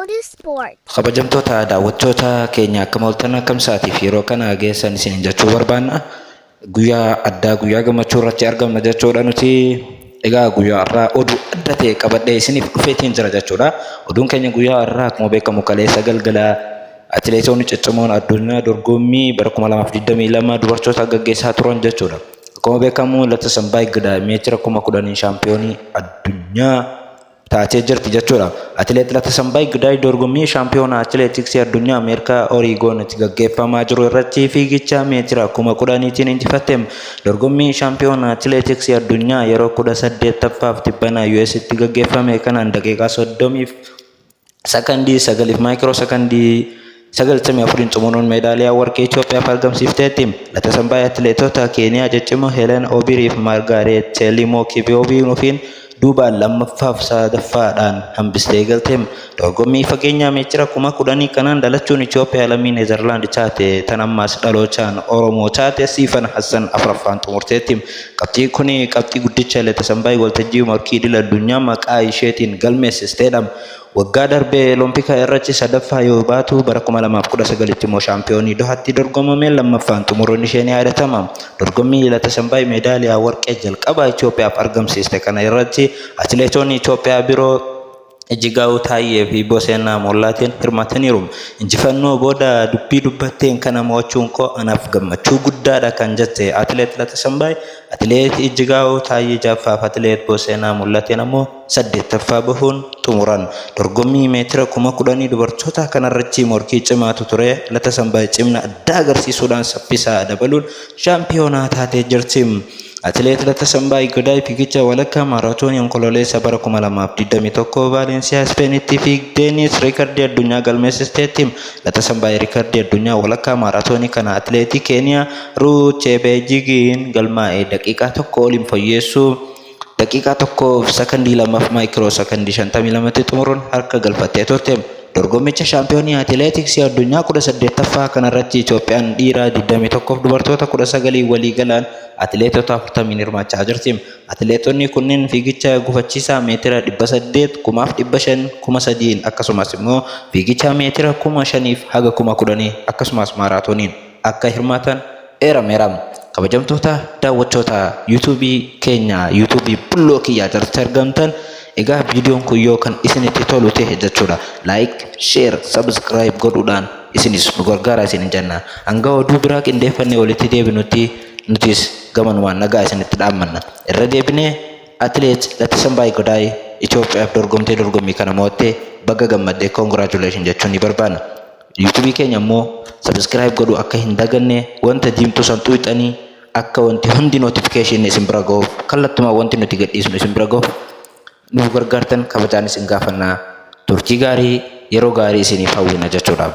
Oduu Sport. Kabajamtoota daawwattoota keenya, akkam ooltan? Akkam sa'aatiif yeroo kana geessan isin jechuu barbaanna. Guyyaa addaa, guyyaa gammachuu irratti argamna jechuudha nuti. Egaa guyyaa har'aa oduu adda ta'e qabadhee isiniif dhufeetiin jira jechuudha. Oduun keenya guyyaa har'aa akkuma beekamu kaleessa galgala atileetonni ciccimoon addunyaa dorgommii bara 2022 dubartoota gaggeessaa turan jechuudha. Akkuma beekamu Latasambaay Gidaay meetira 10,000 shaampiyoonii addunyaa taatee jirti jechuudha. Atileet Latasambaay Gidaay dorgommii shaampiyoona atileetiksii addunyaa Ameerikaa Oriigoonitti gaggeeffamaa jiru irratti fiigicha meetira 10,000tiin injifatte. Dorgommii shaampiyoona atileetiksii addunyaa yeroo 18ffaaf tibbana UStti gaggeeffame kanaan daqiiqaa 30 sakandii 9 maayikiroo sakandii 94 xumuruun meedaaliyaa warqee Itoophiyaaf argamsiifteetti. Latasambaay atileetota Keeniyaa ciccimoo Helen Obiriif Maargaaret Chelimo Kiboobiin ofiin duubaan lammaffaaf sadaffaadhaan hambistee galte. Dorgommii fageenyaa meetira 10,000 kanaan dhalachuun Itoophiyaa lammii Neezerlaand taate tan ammaas dhalootaan Oromoo taate Siifan Hassan afuraffaan xumurteetti. Qabxii kun qabxii guddicha Latasambaay waltajjii morkii idil addunyaa maqaa isheetiin galmeessisteedha. Waggaa darbe Olompika irratti sadaffaa yoo baatu, bara 2019tti immoo shaampiyoonii Dohatti dorgomame lammaffaan xumuruun ishee ni yaadatama. Dorgommii Latasambaay meedaaliyaa warqee jalqabaa Itoophiyaaf argamsiiste kana irratti atileetonni Itoophiyaa biroo Ijjigaawu Taayyee fi Boseenaa Mollaatiin hirmaataniiru. Injifannoo booda dubbii dubbatteen, "Kana mo'achuun koo anaaf gammachuu guddaadha," kan jette atileet Latasambaay, atileet Ijjigaawu Taayyee ja'affaaf atileet Boseenaa Mollaatiin ammoo saddeettaffaa bahuun xumuran. Dorgommii meetira 10,000 dubartoota kanarratti morkii cimaatu ture. Latasambaay cimna addaa agarsiisuudhaan saffisaa dabaluun shaampiyoonaa taatee jirti. Atileet Latasambaay Godaay fiigicha walakkaa maaraatoonii Onkololeessa bara 2021 Vaalensiyaa Ispeenitti fiigdeenis riikardii addunyaa galmeessisteetti. Latasambaay riikardii addunyaa walakkaa maaraatoonii kana atileetii Keeniyaa Ruut Chebeejigiin galmaa'e daqiiqaa 1 oliin fooyyeessuu daqiiqaa 1f sakandii 2f maayikiroo sakandii 52tti xumuruun harka galfattee turte. Dorgommicha shaampiyoonii atileetiksii addunyaa 18ffaa kanarratti Itoophiyaan dhiira 21f dubartoota 19 waliigalaan atileetota 40 hirmaachaa jirti. Atileetonni kunneen fiigicha gufachiisaa meetira 800, 5,500, 3,000 akkasumas immoo fiigicha meetira 5,000f haga 10,000 akkasumas maaraatooniin akka hirmaatan eerameera. Kabajamtoota daawwattoota yuutuubii keenya, yuutuubii Bulloo Kiyyaa jalatti argamtan, egaa viidiyoon kun yoo kan isinitti tolu ta'e jechuudha, like, share, subscribe godhuudhaan isinis nu gargaara isin jenna. Hanga oduu biraa qindeeffannee walitti deebinutti nutis gamanumaan nagaa isinitti dhaammanna. Irra deebinee atileet Latasambaay Godaay Itoophiyaaf dorgomtee dorgommii kana mo'attee baga gammaddee, congratulation jechuun ni barbaanna. Yuutuubii keenya immoo subscribe godhuu akka hin daganne, wanta diimtuu san xuuxanii akka wanti hundi notification isin bira ga'uuf, kallattumaan wanti nuti gadhiisnu isin bira ga'uuf nu gargaartan kabajaan isin gaafannaa. Turtii gaarii, yeroo gaarii isiniif hawwina jechuudha.